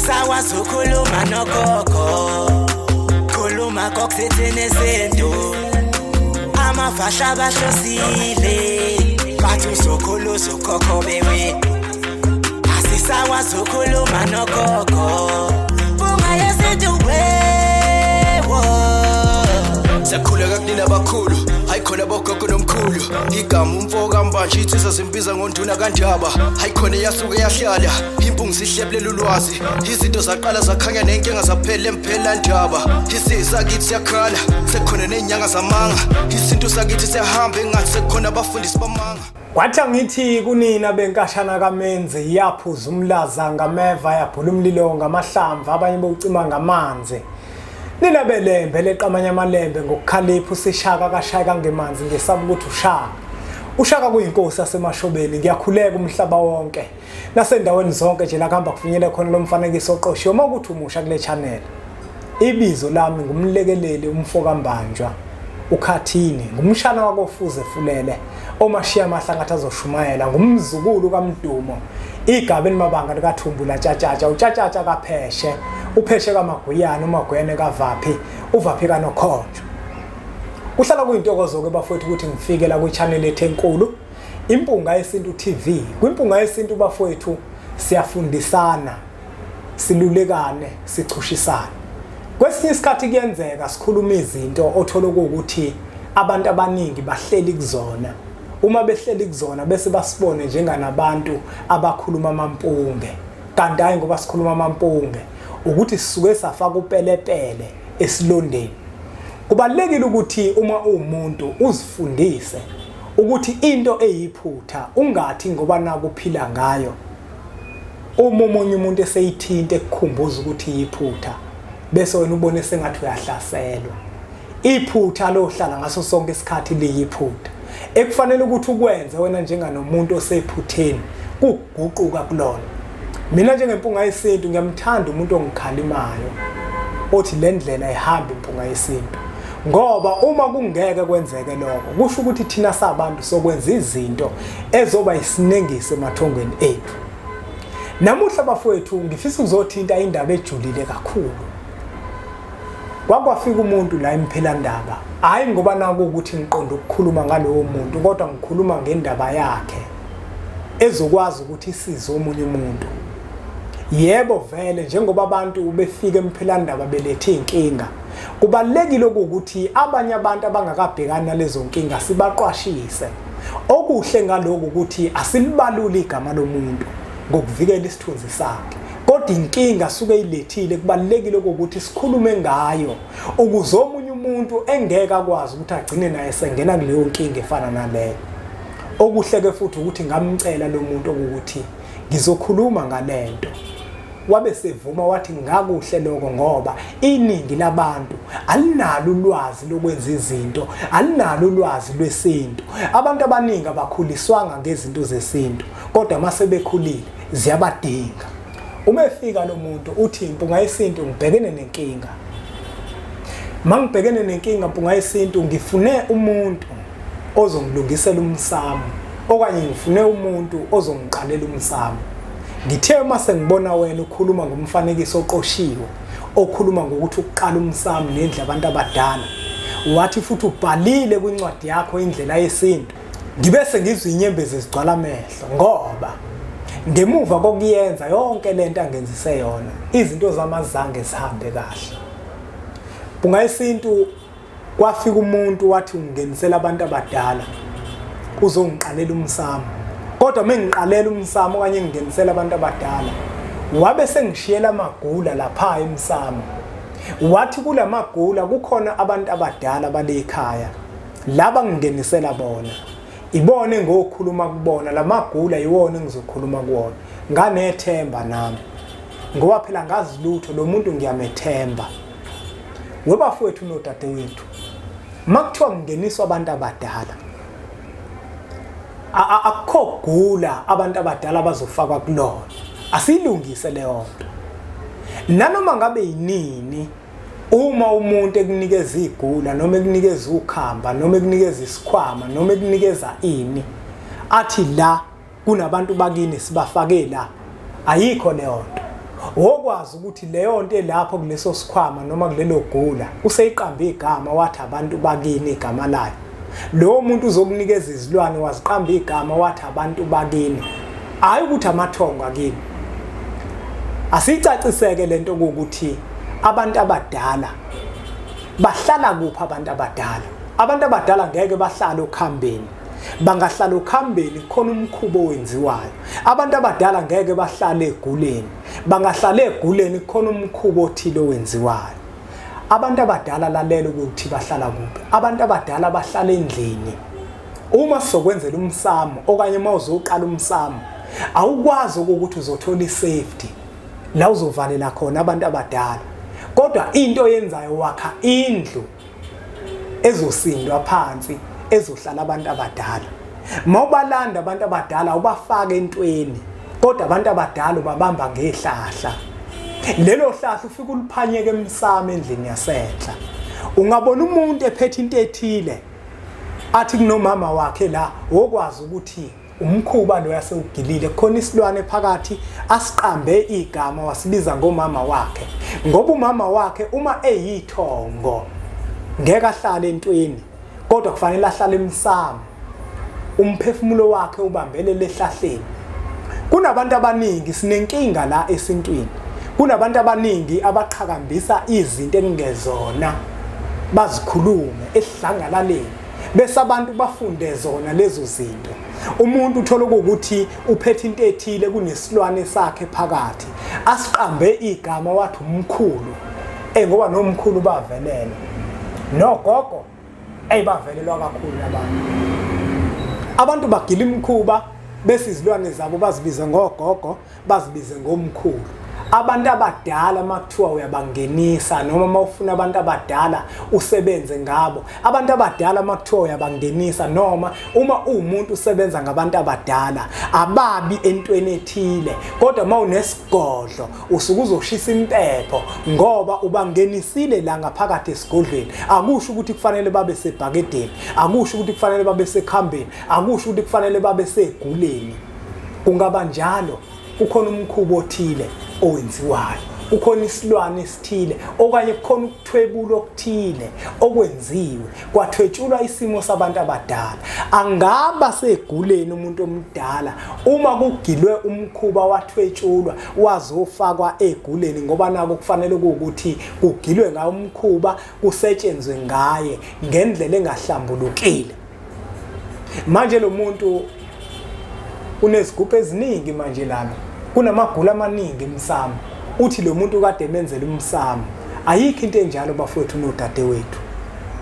Asisakwazi ukukhuluma nogogo, khuluma kokusithini isintu. Amafasha bahlosile, bathi uzokhulu uzokhokho bewe. Asisakwazi ukukhuluma nogogo, bunga yesintu wewo. Siyakhuleka kunina abakhulu, hayi khona bogogo nomkhulu. Igama umfo kaMbanje, insizwa zimbiza ngonduna kaNdaba. Hayi khona yasuke yahlala impungu, sihlebulela ulwazi. Izinto zaqala zakhanya nenkinga zaphela emphela ndaba. Isizakithi siyakhala, sekukhona ney'nyanga zamanga. Isintu sakithi siyahamba engathi sekukhona abafundisi bamanga. Kwathi angithi kunina benkashana kaMenzi, yaphuza umlaza ngameva, yabhula umlilo ngamahlamvu, abanye bewucima ngamanzi. Nina belembe leqamanye amalembe ngokukhalipha, usishaka kashaya kangemanzi, ngesaba ukuthi ushaka. Ushaka kuyinkosi yasemashobeni, ngiyakhuleka umhlaba wonke. Nasendaweni zonke nje la kuhamba kufinyele khona lo mfanekiso oqoshiwe uma kuthi umusha kule channel. Ibizo lami ngumlekeleli umfokaMbanjwa uKhathini, ngumshana wakoFuze Fulele omashiya amahlangathi azoshumayela, ngumzukulu kaMdumo, igaba elimabanga likaThumbu laTshatshatsha, uTshatshatsha kaPheshe, uPheshe kaMaguyane, uMaguyane kaVaphi, uVaphi kaNokhonjwa. Kuhlala kuyintokozo-ke bafowethu ukuthi ngifike la kwi-channel yethu enkulu Impunga Yesintu TV. Kwimpunga Yesintu bafowethu siyafundisana, silulekane, sichushisane. Kwesinye isikhathi kuyenzeka sikhuluma izinto othola ukuthi abantu abaningi bahleli kuzona. Uma behleli kuzona bese basibone njenganabantu abakhuluma amampunge. Kanti hayi, ngoba sikhuluma amampunge ukuthi sisuke safaka upelepele esilondeni. Kubalulekile ukuthi uma uwumuntu uzifundise ukuthi into eyiphutha ungathi ngoba nakuphila ngayo, uma omunye umuntu eseyithinta ekukhumbuza ukuthi iyiphutha, bese wena ubone sengathi uyahlaselwa. Iphutha lohlala ngaso sonke isikhathi liyiphutha. Ekufanele ukuthi ukwenze wena njenganomuntu osephutheni kuguquka kulona. Mina njengempunga yesintu ngiyamthanda umuntu ongikhalimayo, othi le ndlela ihamba impunga yesintu, ngoba uma kungeke kwenzeke lokho kusho ukuthi thina sabantu sokwenza izinto ezoba isinengiso emathongweni ethu. Namuhla bafowethu ngifisa ukuzothinta indaba ejulile kakhulu. Kwakwafika umuntu la emphelandaba, hhayi ngoba naku ukuthi ngiqonda ukukhuluma ngalowo muntu, kodwa ngikhuluma ngendaba yakhe ezokwazi ukuthi isize omunye umuntu. Yebo vele, njengoba abantu befika emphelandaba belethe iy'nkinga, kubalulekile okuwukuthi abanye abantu abangakabhekani nalezo nkinga sibaqwashise. Okuhle ngaloku ukuthi asilibaluli igama lomuntu ngokuvikela isithunzi sakhe, kodwa inkinga suke ilethile kubalulekile ukuthi sikhulume ngayo ukuze omunye umuntu engeke akwazi ukuthi agcine naye sengena kuleyo nkinga efana naleyo. Okuhle ke futhi ukuthi ngamcela lo muntu ukuthi ngizokhuluma ngalento, wabe sevuma, wathi ngakuhle lokho ngoba iningi labantu alinalo ulwazi lokwenza izinto, alinalo ulwazi lwesintu. Abantu abaningi abakhuliswanga ngezinto zesintu, kodwa uma sebekhulile ziyabadinga. Uma efika lo muntu uthi, "Mpunga Yesintu, ngibhekene nenkinga. Mangibhekene nenkinga, Mpunga Yesintu, ngifune umuntu ozongilungisela umsamo okanye ngifune umuntu ozongiqalela umsamo. Ngithe uma sengibona wena ukhuluma ngomfanekiso oqoshiwe okhuluma ngokuthi ukuqala umsamo nendlu abantu abadala, wathi futhi ubhalile kwincwadi yakho Indlela Yesintu, ngibe sengizwa inyembezi zigcwala amehlo, ngoba ngemuva kokuyenza yonke lento angenzise yona, izinto zamazange zihambe kahle. Mpunga Yesintu, kwafika umuntu wathi ungingenisela abantu abadala, uzongiqalela umsamo, kodwa mengiqalela umsamo okanye ngingenisela abantu abadala, wabe sengishiyela amagula lapha emsamo. Wathi kulamagula kukhona abantu abadala balekhaya laba ngingenisela bona, ibone ngokhuluma kubona lamagula, iwona engizokhuluma kuwona. Nganethemba nami ngoba phela ngazi lutho, lo muntu ngiyamethemba." Webafowethu nodadewethu, makuthiwa kungeniswa abantu abadala, akukho gula abantu abadala abazofakwa kulona. Asiyilungise leyo nto. Nanoma ngabe yinini, uma umuntu ekunikeza igula noma ekunikeza ukhamba noma ekunikeza isikhwama noma ekunikeza ini, athi la kunabantu bakini sibafake la, ayikho leyo nto. Wokwazi ukuthi leyo nto elapho kuleso sikhwama noma kulelo gula useyiqambe igama wathi abantu bakini igama layo. Lowo muntu uzokunikeza izilwane waziqamba igama wathi abantu bakini, hhayi ukuthi amathongo akini. Asiyicaciseke lento ukuthi abantu abadala bahlala kuphi. Abantu abadala, abantu abadala ngeke bahlale okhambeni. Bangahlala okhambeni, khona umkhubo owenziwayo. Abantu abadala ngeke bahlale eguleni. Bangahlala eguleni, khona umkhubo othile owenziwayo. Abantu abadala, lalela ukuthi bahlala kuphi. Abantu abadala bahlala endlini. Uma sizokwenzela umsamo okanye uma uzoqala umsamo, awukwazi ukuthi uzothola isafety la uzovalela khona abantu abadala, kodwa into oyenzayo, wakha indlu ezosindwa phansi ezohlala abantu abadala. Mawubalanda abantu abadala, ubafaka entweni, kodwa abantu abadala ubabamba ngehlahla. Lelo hlahla ufike uliphanyeke emsamo endlini yasenhla. Ungabona umuntu ephethe into ethile, athi kunomama wakhe la, wokwazi ukuthi umkhuba lo yasewugilile, khona isilwane phakathi asiqambe igama wasibiza ngomama wakhe, ngoba umama wakhe uma eyithongo ngeke ahlale entweni, kodwa kufanele ahlale emsamo, umphefumulo wakhe ubambelele ehlahleni. Kunabantu abaningi, sinenkinga la esintwini, kunabantu abaningi abaqhakambisa izinto ekungezona, bazikhulume esidlangalaleni, bese abantu bafunde zona lezo zinto. Umuntu uthola ukuthi uphethe into ethile, kunesilwane sakhe phakathi, asiqambe igama wathi umkhulu, ngoba nomkhulu bavelele nogogo, bavelelwa kakhulu abantu. Abantu bagila imikhuba, bese izilwane zabo bazibize ngogogo, bazibize ngomkhulu. Abantu abadala makuthiwa uyabangenisa noma mawufuna abantu abadala usebenze ngabo, abantu abadala makuthiwa uyabangenisa noma uma uwumuntu usebenza ngabantu abadala, ababi entweni ethile, kodwa mawunesigodlo usuke uzoshisa impepho ngoba ubangenisile la ngaphakathi esigodlweni. Akusho ukuthi kufanele babe sebhakedeni, akusho ukuthi kufanele babe sekhambeni, akusho ukuthi kufanele babe seguleni. Kungaba njalo, kukhona umkhubo othile owenziwayo, kukhona isilwane esithile okanye kukhona ukuthwebula okuthile okwenziwe, kwathwetshulwa isimo sabantu abadala. Angaba seguleni umuntu omdala uma kugilwe umkhuba wathwetshulwa wazofakwa eguleni, ngoba nako kufanele ukuthi kugilwe ngawo umkhuba, kusetshenzwe ngaye ngendlela engahlambulukile. Manje lo muntu unezigubhu eziningi, manje lana kunamagula amaningi emsamo, uthi lo muntu kade emenzela umsamo. Ayikho into enjalo, bafowethu nodadewethu.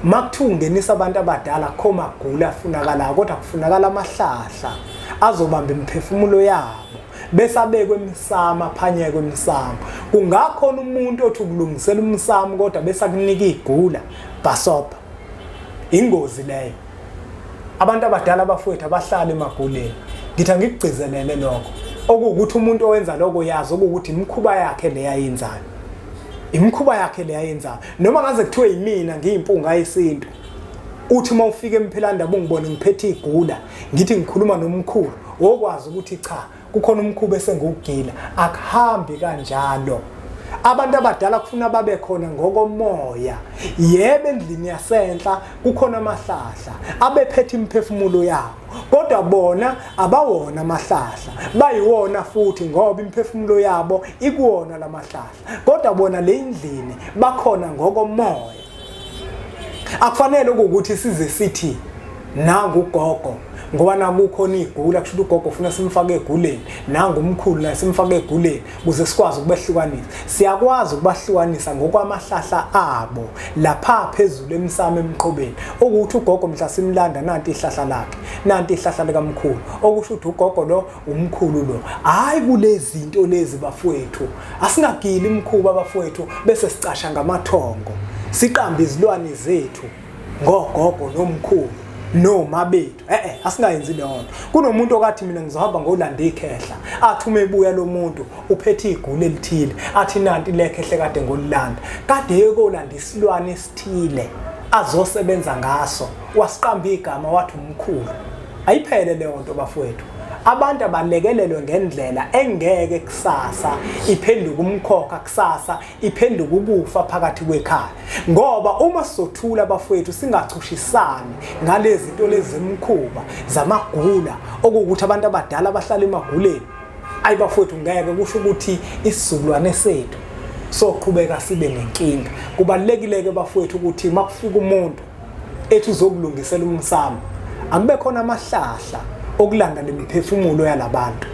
Makuthiwa ungenisa abantu abadala, kho magula afunakalayo, kodwa kufunakala amahlahla azobamba imiphefumulo yabo, bese abekwe emsamo, aphanyekwe emsamo. Kungakhona umuntu othi ukulungisela umsamo, kodwa bese akunika igula bhasobha. Ingozi leyo. Abantu abadala, abafowethu, abahlala emaguleni. Ngithi angikugcizelele lokho, okuwukuthi umuntu owenza lokho yazi okuwukuthi imikhuba yakhe le ayenzayo, imikhuba yakhe le ayenzayo, noma ngaze kuthiwe yimina ngiyimpunga yesintu, uthi uma ufika emphelandaba ungibone ngiphethe igula, ngithi ngikhuluma nomkhulu, wokwazi ukuthi cha, kukhona umkhuba esengiwugila. Akuhambi kanjalo. Abantu abadala kufuna babe khona ngokomoya. Yebo, endlini yasenhla kukhona amahlahla abephethe imiphefumulo yabo, kodwa bona abawona amahlahla, bayiwona futhi ngoba imiphefumulo yabo ikuwona lamahlahla, kodwa bona le ndlini bakhona ngokomoya. Akufanele ukuthi size sithi nangu ugogo ngoba nakukhona igula, kusho ukuthi ugogo ufuna simfake eguleni, nangu umkhulu naye simfake eguleni ukuze sikwazi ukubehlukanisa. Siyakwazi ukubahlukanisa ngokwamahlahla abo lapha phezulu emsamo emqhobeni, okuthi ugogo mhla simlanda, nanti ihlahla lakhe, nanti ihlahla likamkhulu, okusho ukuthi ugogo lo, umkhulu lo. Hayi, kulezi zinto lezi, bafowethu, asingagili imikhuba, bafowethu, bese sicasha ngamathongo, siqambe izilwane zethu ngogogo nomkhulu noma bethu. Asingayenzi leyo nto. Kunomuntu okathi mina ngizohamba ngolanda ikhehla, athi uma ebuya lo muntu uphethe igula elithile, athi nanti lekhehle kade ngolilanda, kade yekolanda isilwane esithile azosebenza ngaso, wasiqamba igama wathi umkhulu. Ayiphele leyo nto, bafowethu. Abantu abalekelelwe ngendlela engeke kusasa iphenduke umkhokha, kusasa iphenduke ukufa phakathi kwekhaya. Ngoba uma sizothula bafowethu singachushisani ngalezi zinto lezi zemkhuba zamagula, okuwukuthi abantu abadala bahlala emaguleni, ayi bafowethu, ngeke kusho ukuthi isizukulwane sethu soqhubeka sibe nenkinga. Kubalulekile-ke bafowethu ukuthi uma kufika umuntu ethi uzokulungisela umsamo, akube khona amahlahla okulanda lemiphefumulo yalabantu,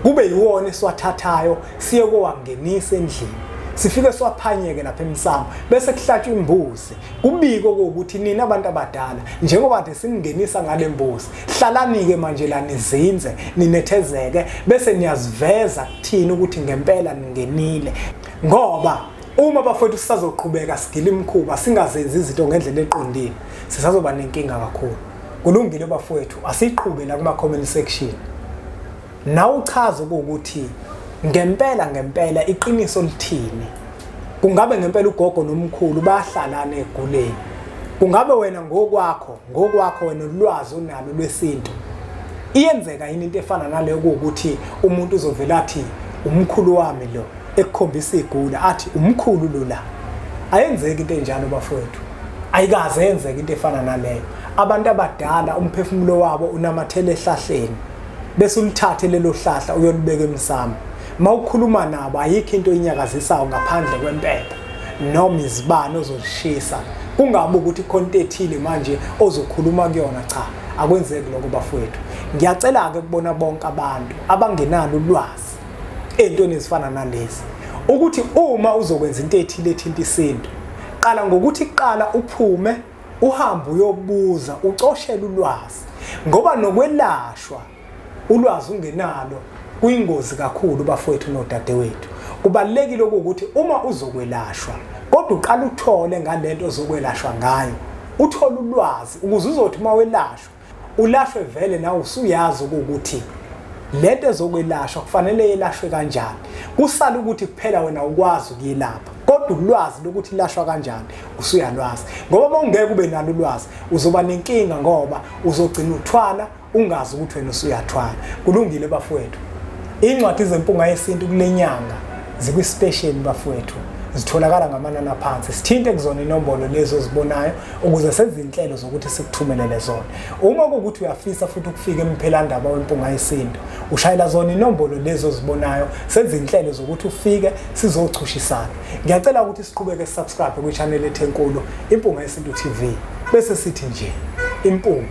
kube yiwona esiwathathayo siye kowangenisa endlini, sifike siwaphanyeke lapha emsamo, bese kuhlatshwa imbuzi, kubikwe ukuthi nina abantu abadala njengoba kade siningenisa ngale mbuzi, hlalani-ke manje la nizinze ninethezeke, bese niyaziveza kuthina ukuthi ngempela ningenile. Ngoba uma bafowethu sisazoqhubeka sigila imikhuba singazenzi izinto ngendlela eqondile, sisazoba nenkinga kakhulu. Kulungile bafowethu, asiqhube la kuma-comment section, nawe uchaze ukuthi ngempela ngempela iqiniso lithini. Kungabe ngempela ugogo nomkhulu bayahlalana eguleni? Kungabe wena ngokwakho wena ulwazi onalo lwesintu, iyenzeka yini into efana naleyo, kuwukuthi umuntu uzovela athi umkhulu wami lo, ekukhombisa igula athi umkhulu lo la? Ayenzeki into enjalo bafowethu, ayikaze yenzeka into efana naleyo. Abantu abadala umphefumulo wabo unamathele ehlahleni, bese ulithathe lelo hlahla uyolibeka emsamo. Mawukhuluma nabo ayikho into inyakazisayo ngaphandle kwempepho noma izibani ozozishisa, kungabi ukuthi khona into ethile manje ozokhuluma kuyona. Cha, akwenzeki lokho bafowethu. Ngiyacela-ke kubona bonke abantu abangenalo ulwazi ey'ntweni ezifana nalezi ukuthi uma uzokwenza into ethile ethinta isintu, qala ngokuthi kuqala uphume uhambe uyobuza, ucoshele ulwazi, ngoba nokwelashwa ulwazi ungenalo kuyingozi kakhulu bafowethu nodadewethu. Kubalulekile ukuthi uma uzokwelashwa kodwa uqala uthole ngalento ozokwelashwa ngayo, uthole ulwazi ukuze uzothi uma welashwa ulashwe vele nawe usuyazi ukuthi lento ezokwelashwa kufanele yelashwe kanjani. Kusala ukuthi kuphela wena ukwazi ukuyelapha, kodwa ulwazi lokuthi ilashwa kanjani usuyalwazi. Ngoba uma ungeke ube nalo ulwazi uzoba nenkinga, ngoba uzogcina uthwala ungazi ukuthi wena usuyathwala. Kulungile bafowethu, iy'ncwadi zempunga yesintu kule nyanga zikwi-special bafowethu, zitholakala ngamanani aphansi. Sithinte kuzona inombolo lezi ozibonayo ukuze senze inhlelo zokuthi sikuthumelele zona. Uma kuwukuthi uyafisa futhi ukufika emphelandaba wempunga yesintu, ushayela zona inombolo lezi ozibonayo, senze inhlelo zokuthi ufike sizochushisana. Ngiyacela ukuthi siqhubeke subscribe kwi-channel ethu enkulu, Impunga Yesintu TV, bese sithi nje impunga.